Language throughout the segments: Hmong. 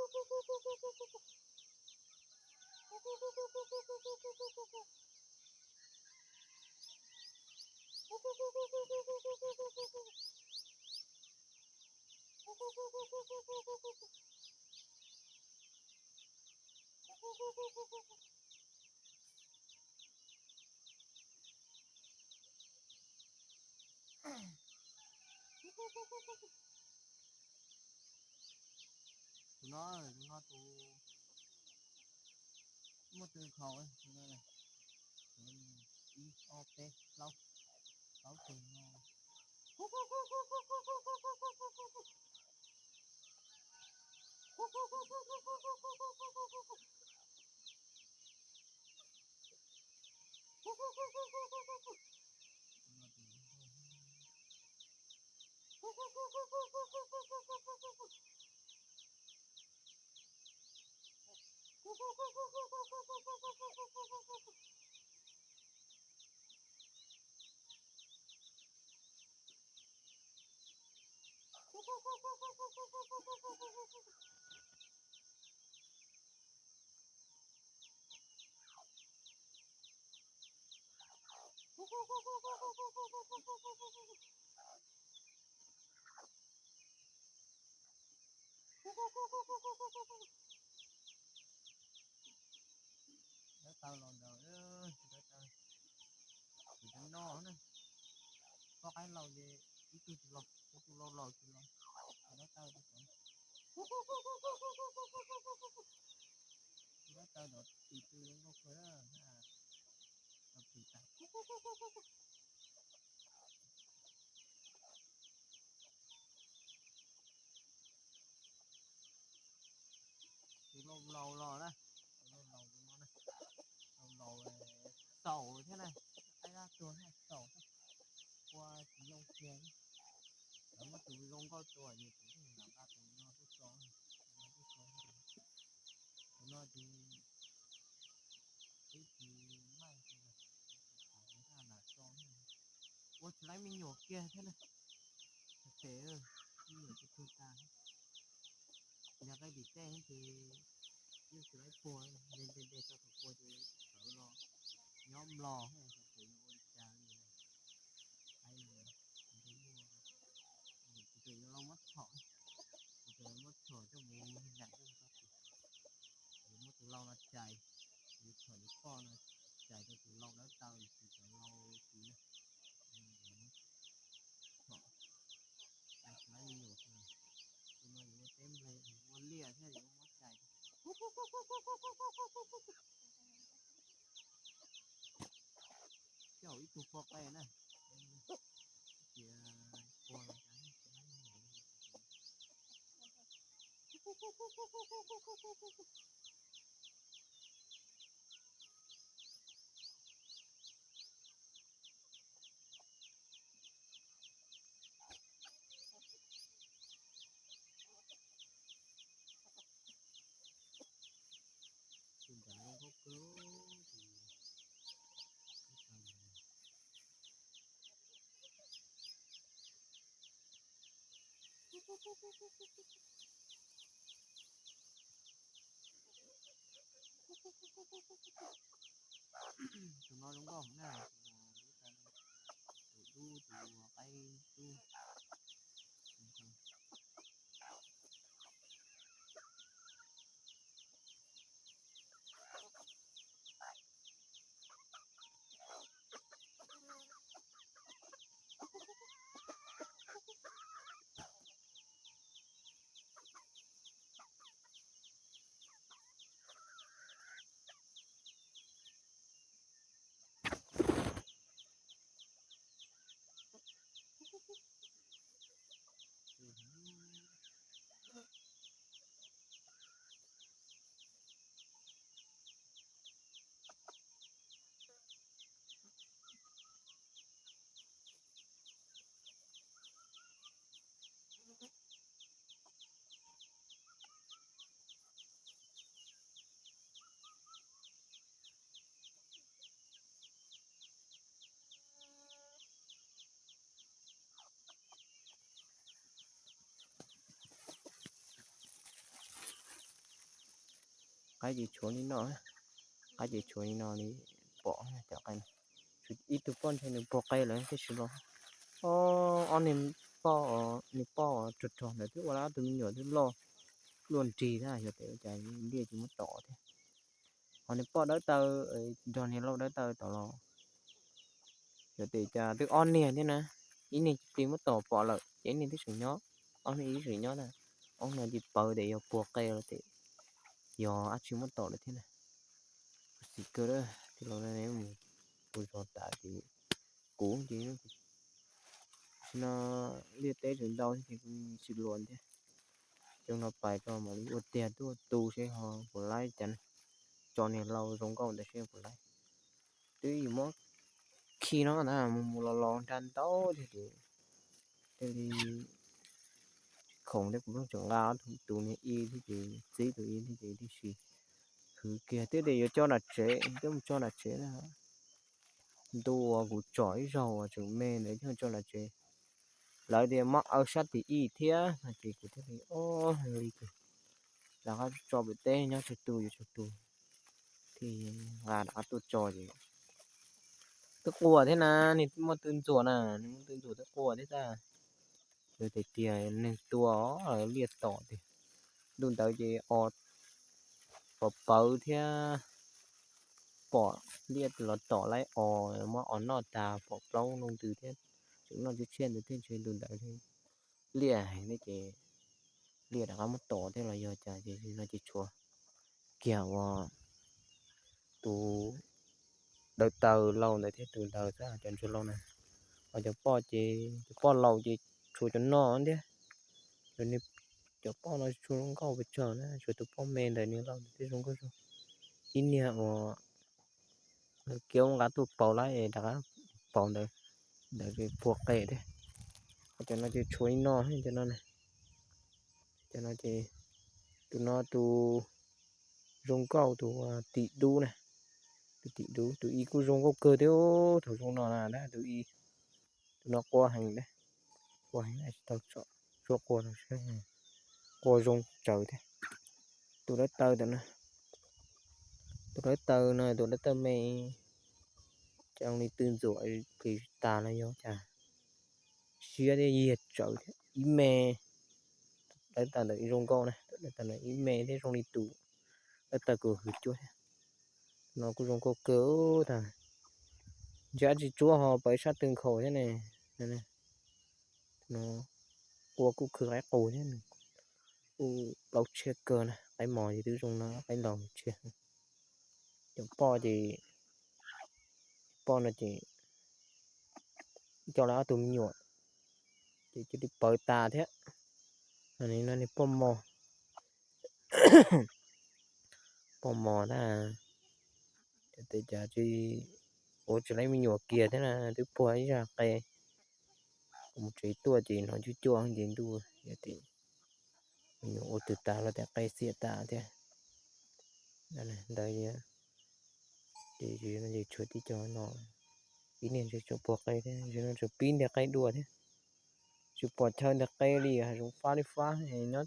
Tus no, tus no tus muaj twg khaus, ib ob peb plaub, plaub tug no. Dawb taw los ntawd, dawb taw, tus dawb no na, koj qaib laus ces ib tug tsis los, ib tug laus laus tsis los, tus dawb taw, tus dawb taw ntawd tis tw zoo nkauj kawg, tau tis tas. Tus laus laus los na, tus laus laus tus no na, laus laus xaus thiab na, qaib dab tuag thiab xaus thiab, ua tsis zoo kiag. Lawv muab tus zoo nkauj tua ces kuv thiaj li nqa tus no tuaj tso, tus no tuaj tso. Tus no ces twb tsis maij kiag na, kuv thiaj lam tso, ua tsis laib me nyuam kiag thiab na. Phem, me nyuam tsis kawg tas. Yog qaib tim tej ces yeej tsis laib puag, nte nte nte tau thaum puag ces sawv los nyob mlog, thaum puag yog ua li cas li na. Qaib no nws muaj, kuv tseem yuav los muab txhom, kuv tseem yuav muab txhom coj mus nram coj mus txog tim, yuav muab tus lau no cais, yuav txhom tus poj no cais rau tus lau dawb taw, tus cov lau tid na. Txhom, cais tsis laib me nyuam, tus no yuav ua teb nplej, yuav ua liaj thiab yuav muab cais. Coj ib tug pog qe na, cia pog los cas tsis laib me nyuam li. Tus nrad zoo nkauj kawg, tus tus no zoo nkauj na, tus dub, tus qaib dub. Tus no, Qaib ces tshuav li no, qaib ces tshuav li no li pom cov qaib no. Ib tug poj ntshe nws puag qe lawm tiam sis los ob niag poj, niag poj rog rog ntawd twb ua ob tug me nyuam twb loj luaj nrig thiab, yog tias ua cas liaj tsis muab tom thiab. Ho niag poj dawb taw nrog niag lau dawb taw tom los, yog tias cas twb ob niag thiab na, ib niag cia li muab tom pom lawm ces ib niag twb tseem nyob, ob niag twb tseem nyob na. Ob no ces paub tias yog puag qe los tias yog dab tsi muab tom lawm thiab na. Xis kawg, tij laug, mus kuv zov tas ces kuv ces, tam sim no liaj teb tseem ntau thiab ces kuv tsis luas thiab. Xyoo no pais tso mam li ua tiag tuaj tu seb ho puas laib cas, tso niag lau zoo nkauj ntawd seb puas laib. Twb yus muab khi no ntag, mus mus los los nra ntau thiab ces thiaj li tsis khoom thiab, kuv pheej tseem nqa tus niag ib thiab ces txib tus ib thiab ces tib si hwv kiag. Twb tias yuav coj nram tsev, twb mus tso nram tsev na. Ntu uas kuv tsom ib zaug uas tseem me ntawd coj tso nram tsev, lawv tias muab aw sab tim ib thiab no ces kuv thiaj li, o, li ces rov qab tso pem teb, nyob tsawg tus yuav tsawg tus, thiaj nqa rov qab tuaj tso ces twb quaj thiab na, nws muaj tw ntxuam na, nws muaj tw ntxuam twb quaj thiab tab. Yog tias tiag neeg tua liaj tom tiag. Ntu ntawd ces o, pom pawv thiab, pom liaj los tom laib os, muab os noj tas pom plaub loo ntws thiab, tseem noj tsiab tshiab ntawd thiab ntshe ntu ntawd liaj heev thiab ces liaj rov qab muab tom thiab los yog cas ces no ces tshuav kiag uas tus dawb taw lau ntawd thiab tus ntawd xwb, cov ntsuag lau na. Ho cov poj ces, cov poj laus ces tshuav cov no thiab. Cov poj no tshuav zoo nkauj pes tsawg na, tshuav tus poj me ntawd nws lau ntawd thiab zoo nkauj zoo. Ib niag uas lawv kiab nqa tuaj pauv lawm es rov qab pauv ntawd, ntawd puag qe thiab. Ho cov no ces tshuav li no, cov no na. Cov no ces, tus no tus zoo nkauj tus tim dub na, tus tim dub, tus ib kuj zoo nkauj kawg thiab, thaum zoo no na, tus ib, tus no qua heev, qua heev tsis tau tso, tsuas qua, qua zoo tsawv thiab. Tus dawb taw ntawm no, tus dawb taw no tus dawb taw me, cas zoo li tw ntxuam plis tas los yog cas, siab thiab yiag tsawv thiab. Ib me, dawb taw ntawm zoo nkauj na, dawb taw ntawm ib me thiab zoo li tus dawb taw kuv hwv cuab thiab. No kuj zoo nkauj kawg tas, ntshe dab tsi tsuab ho pawv sab tw nkhaus thiab ne. No qua kuj khwv qaib qus thiab, kuj plaub tshiab kawg na, qaib mos ces twb zoo no, qaib los tshiab. Cov poj ces, poj no ces coj lawv ob tug me nyuam ces cia li pawv tas thiab. No niag poj mos, poj mos na, ces cas tsis, ua tsis laib me nyuam kiag thiab na, twb puag ib zaj qe. Kuv mus tsev tuaj ces hnov cuab cuab ces ntuj, yog tias me nyuam ua twg tas los tias qe xiam tas thiab. Ntawd ces, ces tshuav tib co no, ib niag ntshe tseem puag qe thiab, no tseem pib ntiag qe dua thiab. Tsis pom chaw ntiag qe li, hav zoov fab li fab, nyob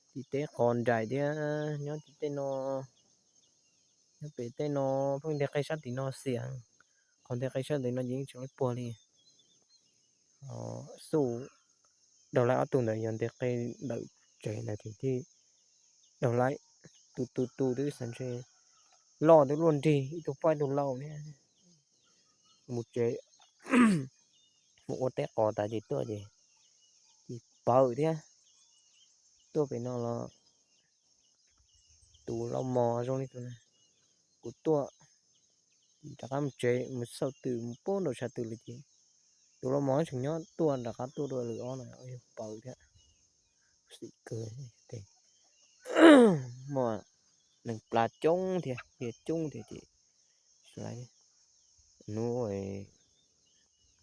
tim teb qos nraim thiab, nyob tim tej no, nyob pem tej no pheej ntiag qe sab tim no xiam, qhov ntiag qe sab tim no ces yeej tseem puag li. Xub, daug laib ob tug ntawd yog ntiag qe ntawm tsev ntawd ces thiaj daug laib. Tu tu tu twb xav ntshe loj twb luaj nrig, ib tug poj ib tug lau thiab. Mus tsev, mus ua teb qos tas ces tuaj ces, ces pawv thiab. Tuaj pem no los tus lau mos zoo li tus na, kuv tuaj, rov qab mus tsev mus xauj twm mus puag nraum tshav twm lawm ces tus lau mos tseem nyob tuaj rov qab tuaj dua lwm ob no yog pawv thiab. Xim kawg, muaj neeg plas coob thiab, liaj coob thiab ces, hnub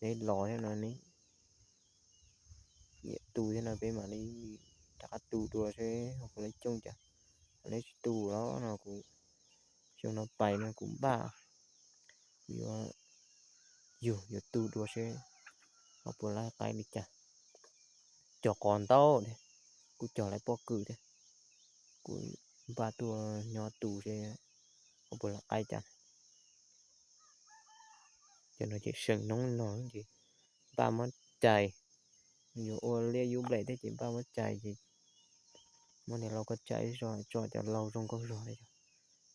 neb los thiab no neb nyiam tu thiab no peb mam li rov qab tu dua seb ho puas laib coob cas. Neb tsis tu los no kuv, xyoo no pais no kuv npaj, kuv yuav, yug yuav tu dua seb ho puas laib qaib li cas. Cog qos ntau thiab, kuv cog lawv pob kws thiab, kuv Npaj tuaj nyob tu seb ho puas los qaib cas. Cov no ces seem noob no ces npaj muab cais, yuav ua liaj yub nplej thiab ces npaj muab cais ces muab niam laus koj cais zog tso cov laus zoo nkauj zog li.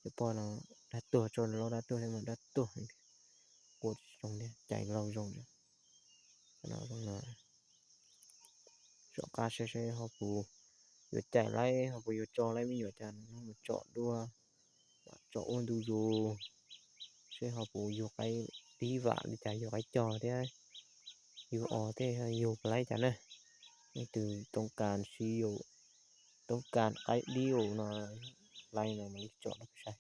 Cov poj no dab tuag, tso laus dab tuag thiab mas dab tuag, ua zoo thiab cais laus zoo. Cov no zoo no, soj qab seb seb ho puas yuav cais laib, ho puas yuav tso laib me nyuam cas no mus tsom dua, tsom ua ntu zus, seb ho puas yug qaib dib vam li cas, yug qaib cog thiab yug os thiab yug puas laib cas na. Leej twg toob kas siv, toob kas qaib dib no, laib no mam li tsom rau peb saib.